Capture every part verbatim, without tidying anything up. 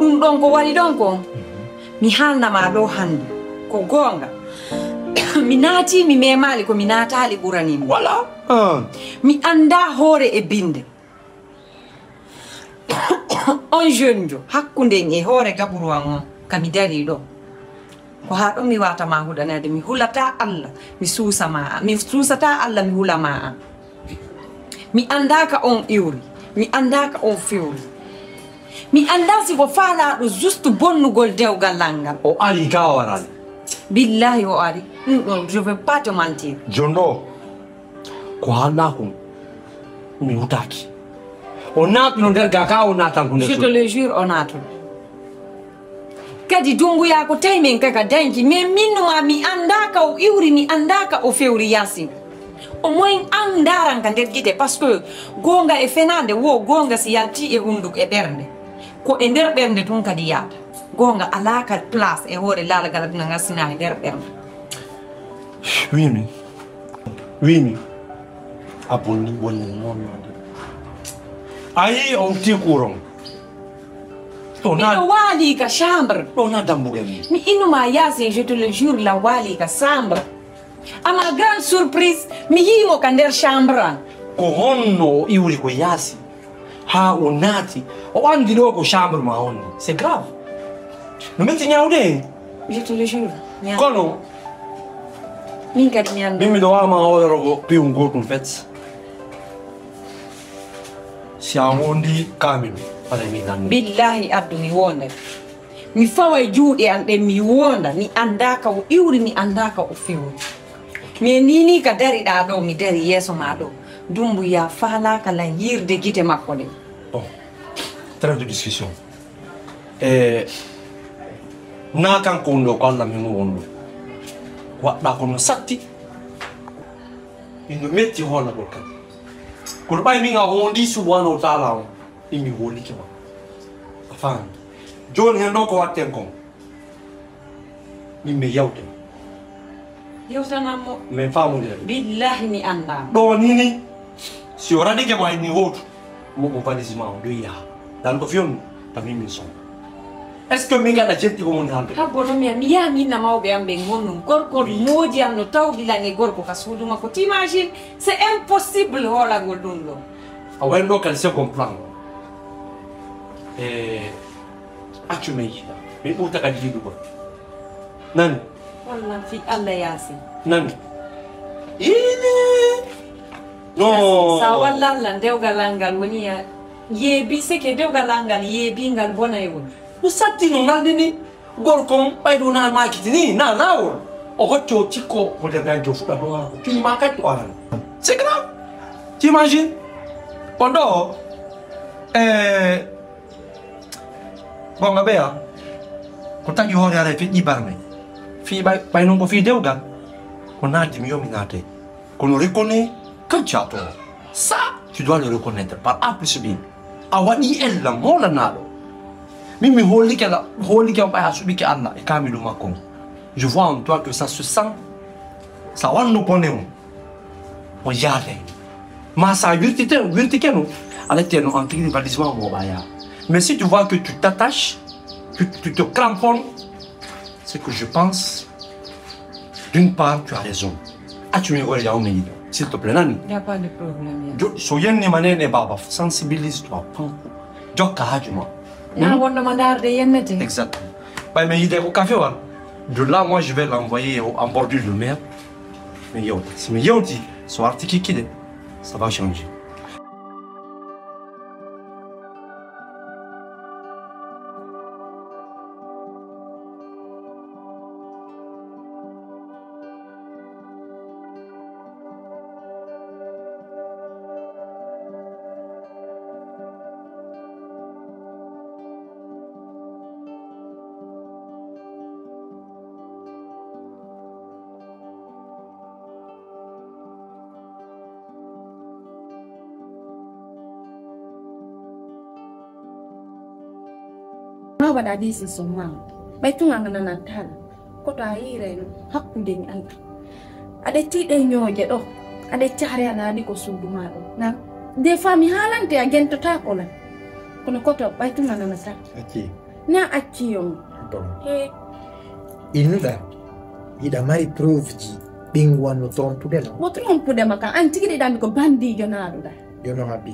Ɗum ɗon ko waɗi ɗon ko mi haalna ma ɗo hannde ko goonga. Mi naati, mi memaali, ko mi naataali ɓuraniimi. Voilà. Ah. Mi anndaa hoore e binnde. On jeune jo, hakkunde en e hoore gaɓuru am on, ka mi darii ɗo. Ko haa ɗo mi waata ma huɗanaade, mi hulataa Allah, mi suusa ma, mi suusataa Allah, mi hula ma an. Mi anndaa ka on iwri, mi anndaa ka on fewri. Mi anndaa si ko faalaaɗo juste bonnugol dewgal an ngal. O ari ka o araali? Billahi o ari. Ɗum ɗon, je veux pas te mentir. Jooni ɗo, ko haalɗaa kon, mi hutaaki. O naatuno nder ga ka o naatan ko nder. Je te le jure, o naatuno. Kadi Dumbuya ko tawi men kaka dañji, mais min numa mi anndaa ka o iwri, mi anndaa ka o fewri Yaasin. O moyen an ndaaran ka nder gite, parce que goonga e fenaande wo goonga si yalti e hunduko e ɓernde. Ko e nder ɓernde tun kadi yahata. Goonga alaa ka place e hoore laalagal aduna ngal sinaa e nder ɓernde. Wiimi, wiimi, a bonni, bonni, bonni. A yii o utti kuuron. Ɗo na miɗo waali ka chambre. Ɗo na dambugal mi. Mi innuma Yaasin, je te le jure, la waali ka chambre. À ma grande surprise, mi yii mo ka nder chambre an. Ko honno o iwri ko yaasi? Haa o naati, o anndi ɗo ko chambre ma on ni. C'est grave. No metti ñaawde. Je te le jure. Ñaawde. Kono min kadi mi anndaa. Min miɗo waawi ma hooloro ko piyum gootum fet. Si a wondi kamin, wala mi nan. Billahi addu mi wonda. Mi faway juuɗe an ɗen, mi wonda. Mi anndaa ka o iwri, mi anndaa ka o fewri. Mais ni ni ka dariɗaa ɗo, mi dari yeeso ma ɗo. Dumbuya faalaaka lan yiirde gite makko ɗen. Bon, trêve de discussion. E na kanko woni ɗo, ko Allah min woni ɗo. Waɗɗa kono satti. Ino metti hoolagol kan. Kono ɓay min a wondi subhanahu wa taala on, imi wolike ma. A faami? Jooni hen ɗo ko watten kon. Min mi yewte. Yewtanan mo. Min faamodira. Billahi mi anndaa. Ɗo ni ni. Si o raɗike mo hay ni wootu. Mo ko valise ma o ɗo yaha. Dan ko fiyon ka min min son. Est-ce que min gaɗa jetti ko mon haalde? Habbo no mi mi yaha min na mawɓe am ɓen honɗum. Gorko mooji am no tawdi lan e gorko ka suudu makko. T'imagines? C'est impossible hoolagol ɗum ɗo. A waɗi ɗo kadi second plan. E accu men yiɗa. Mi ɓurta kadi yiɗugol. Nani? Wallah, fii Allah Yaasin. Nani? Ine. No. Sa walla Allah, dewgal an ngal woni ya yeebi, seke dewgal an ngal yeebi, ngal bonay woni. No satti no ngal dini. Gorko on, ɓay ɗum na maakiti ni, na laawol. O hocci o cikko, ko debbo an jo fuɗa ɗo, ko tuni ma kadi o arani. C'est grave. T'imagines? On ɗo, eh, Goonga ɓeya, ko tagi hoore ara e feƴƴi barme. Fii ɓay, ɓay non ko fii dewgal, ko naati mi yo mi naate. Kono reconnais que tu as tort. Ça, tu dois le reconnaître par A plus B. A waɗi ella moolanaɗo. Min mi hollike la, hollike on ɓay a suɓike Allah e kaamilu makko on. Je vois en toi que ça se sent. Sa wanno bone on. O yaade. Ma sa wirtite, wirtike no, a latte no en tigi valise ma mo ɓaya. Mais si tu vois que tu t'attaches, tu, tu te cramponnes, c'est que je pense, d'une part, tu as raison. Accu mi gore yaw mi yiɗo, s'il te plaît, nani? Il n'y a pas de problème, ya. Jo, so yenni ma nene baba, sensibilise-toi, pan. Jokka haaju ma. Na wonno ma ndaarde yennete. Exactement. Ɓay mi yiɗe ko café wal. De là, moi, je vais l'envoyer au, en bordure de mer. Mi yewta. Si mi yewti, so arti kikkide, ça va changer. Noba da disi soma. Bai tunga ngana na tala. Koto a hiiray no hakkunde mi Allah. Aɗa tiiɗa e ñooƴe ɗo. Aɗa cahre aɗa andi ko suudu ma ɗo. Na des fois mi haalante a gentotako lan. Kono koto ɓay tuma nana tan. Acci. Na acci yon. Bon. He. Innuɗa, hiɗa mari preuve ji ɓingu an no trompude no? Mo trompude ma kan, an tigi ɗiɗa mi ko bandijo naɗuɗa. Yo no habbi.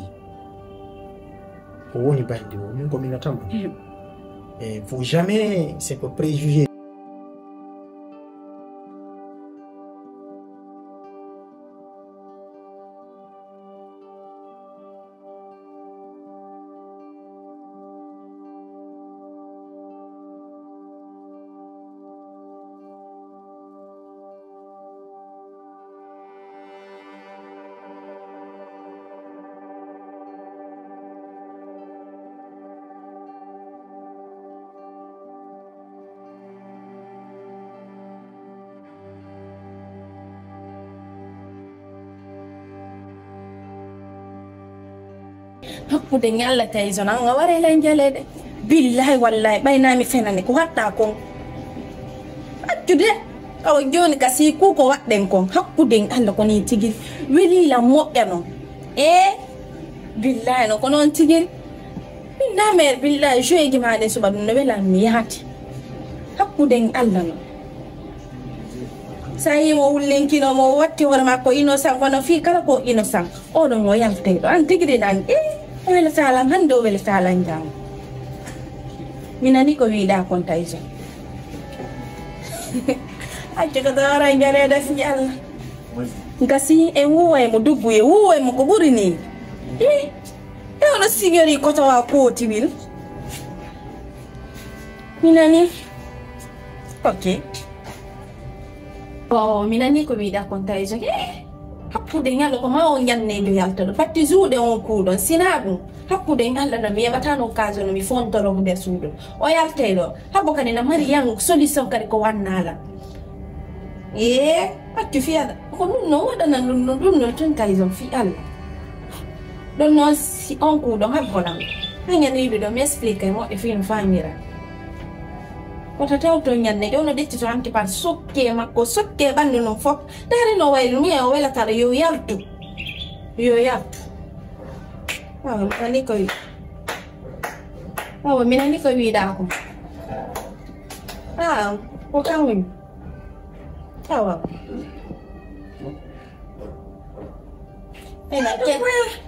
Ko woni bandi o, min ko minata mo. Hmm. E faut jamais c'est ko préjugé. Hakkude ñalla taison an a waray lan jaleede. Billahi wallahi ɓay na mi fenani ko watta kon. Accude awa joni ka si ku ko waɗɗen kon hakkude en Allah ko ni tigi weli lan moƴƴa non. E billahi no ko non tigi. Min na mer billahi joyeji ma ɗen suɓa ɗum no welan mi yaati. Hakkude en Allah non. Sa yi mo wullinkino mo watti hoore makko innocent kono fii kala ko innocent. Oɗon o yaltay ɗo an tigi de ɗan e o wela salan hande o wela salan jam. Mi nani ko wiɗa kon tayso. Accu ko dawara jarede fi Allah. Gasi en wuway mo dugguye wuway mo ko ɓuri ni. E e ono signori kotowa kotiwil. Mi nani. Ok. O mi nani ko wiɗa kon tawi jogi. Hakkude ñalo ko ma o ñannejo yaltoɗo patti juuɗe on kuuɗon sina ɗum. Hakkude ñalla no mi yeɓatano kajo no mi fontoro mo nder suudu o yaltay ɗo. Habbo kadi na mari yan solution kadi ko wannala. Ee accu fi Allah ko ɗum no waɗana ɗum no ɗum no tun taison fi Allah. Ɗum noon si on kuuɗo habbo nan. Hañan wiɓe ɗo mi explique moƴƴo fi no famira. Koto tawto ñande ƴewno ɗeccito hanki par sokke makko sokke ɓanndu non fof. Dari no waylu mi o welataɗo yo yardu. Yo yardu. Awa minani koy. Awa minani koy wiɗa ko. Awa ko kan woni. Awa. Ena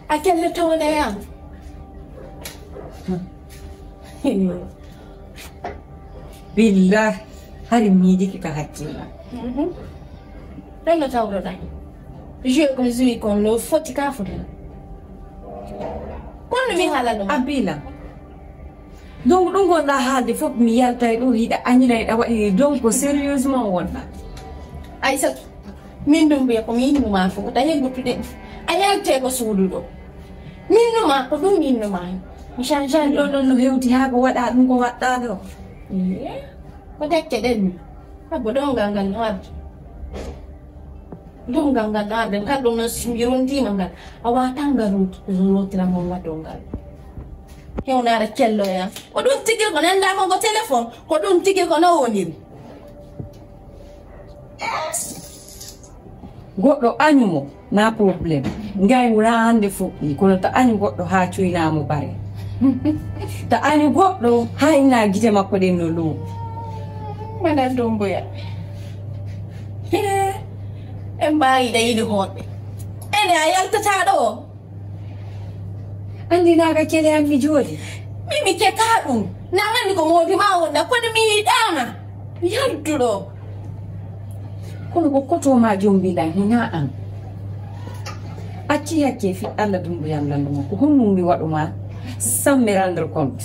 a kelle tawde yam. Billah hari miijiki ka hakkilla. Ɗon no tawroɗa. Jeu kon jui kon no foti ka foti. Kono mi haala ɗum. Abila. Donc ɗum gonɗa haalde fof mi yalta e ɗum hiɗa añira hiɗa waɗi donc ko sérieusement wonɗa. Aysatu. Min ɗum mbiya ko mi innuma ko wota heggottude a yalte ko suudu ɗo. Min numa ko ɗum innuma mi changeani ɗo ɗon no hewti haa ko waɗa ɗum ko waɗɗa ɗo. Ko decce ɗen mi. Habbo ɗongal ngal no arde. Ɗongal ngal no arde ngal ɗum no mi rondima ngal a wata ngal rotira mon waɗo ngal. Hewnara celloya ko ɗum tigir ko nandama ngo téléphone ko ɗum tigir ko no woniri. Goɗɗo añu mo na problème. Ngayngu na hannde fuɗɗi kono ta añu goɗɗo haa cuynamo bare. Ta añu goɗɗo haa inna gite makko ɗen no low. Manan domboya. En mbawi ɗa yiɗi hoɗɓe. Ene a yaltata ɗo. Anndinaaka kele am mi jooɗi. Min mi keka ɗum. Na anndi ko moodi ma wonda kono mi yiɗaama. Yaltuɗo. Kono ko koto ma jombiɗan hina an. Acci hakke fi Allah dumbu yam landu ma ko honɗum mi waɗu ma. Sans me rendre compte.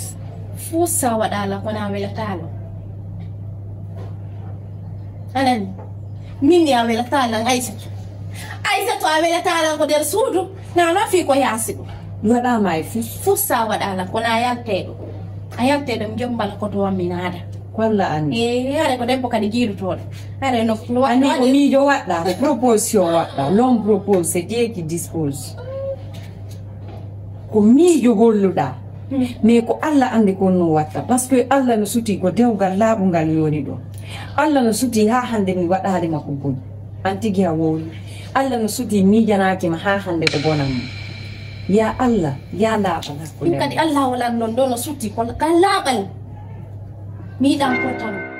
Fuu sa waɗala kono a welataalo. Anani. Min ni a welatalan aysatu. Aysatu a welatalan ko nder suudu. Na no fii ko yaasi ɗum. Mi waɗaama e fii. Fof sa waɗaala kono a yalteeɗo. A yalteeɗo mi jombal koto wammi naada. Kolla anni. E haɗa ko debbo kadi jiirutooɗo. Haɗa no no waɗa. Anni ko miijo waɗɗa ko proposition waɗɗa l'homme propose c'est Dieu qui dispose. Ko miijo holluɗa. Mais ko Allah anndi ko no watta parce que Allah no suti ko dewgal laaɓungal yoni ɗo. Allah no suti ha hannde mi waɗaali ma ko boni. An tigi a wowi. Allah no suti miijanaaki ma ha hannde ko bonan ma. Ya Allah, ya laaɓal hakkunde. Ɗum kadi Allah walan non ɗo no suti kono ka laaɓal. Mi yiɗan ko tan.